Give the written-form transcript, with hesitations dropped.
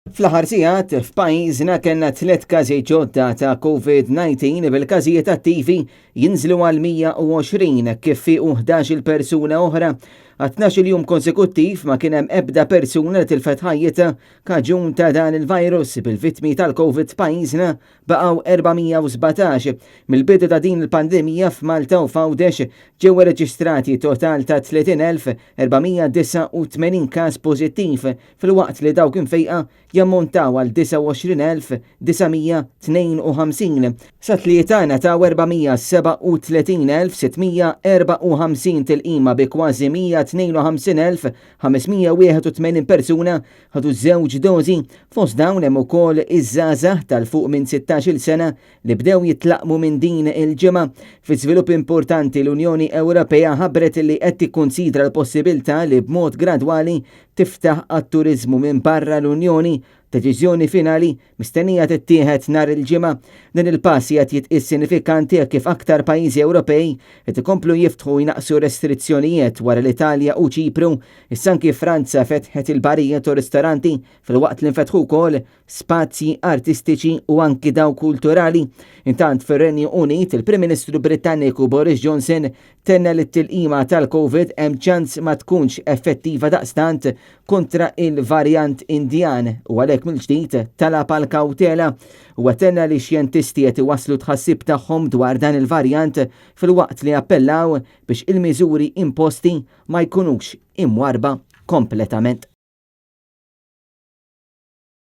Fl-aħħar sigħat f'pajjiżna kellna tliet każi ġodda ta' COVID-19 bil-każijiet attivi jinżlu għal 120 kif fiequ 11-il persuna oħra. Għat-12-il jum konsekuttiv ma kien hemm ebda persuna li tilfet ħajjitha kaġun ta' dan il-virus bil-vittmi tal-COVID f'pajjiżna baqgħu 417. Mill-bidu ta' din il-pandemija f'Malta u f'Għawdex ġew irreġistrati total ta' 30,489 każ pożittiv filwaqt li dawk imfejqa jammontaw għal 29,952. Sat-Tlieta ngħataw 437,654 tilqima bi kważi 152,581 persuna ħadu żewġ dożi. Fost dawn hemm ukoll iż-żgħażagħ tal-fuq minn 16-il sena li bdew jitlaqqmu minn din il-ġimgħa. Fi żvilupp importanti l-Unjoni Ewropea ħabbret li qed tikkunsidra l-possibilità li b'mod gradwali tiftaħ għat-turiżmu minn barra l-Unjoni, deċiżjoni finali mistennija tittieħed nhar il-Ġimgħa. Dan il-pass qed jitqies sinifikanti hekk kif aktar pajjiżi Ewropej qed ikomplu jiftħu u jnaqqsu restrizzjonijiet wara l-Italja u Ċipru. Issa anki Franza fetħet il-barijiet u ristoranti filwaqt li nfetħu wkoll spazji artistiċi u anki dawk kulturali. Intant fir-Renju Unit, il-Prim Ministru Britanniku Boris Johnson tenna li t-tilqima tal-Covid hemm ċans ma tkunx effettiva daqstant kontra il-varjant Indjan u għalhekk mill-ġdid talab għal kawtela. Huwa tenna li xjentisti qed iwasslu tħassib tagħhom dwar dan il-varjant filwaqt li appellaw biex il-miżuri imposti ma jkunux imwarba kompletament.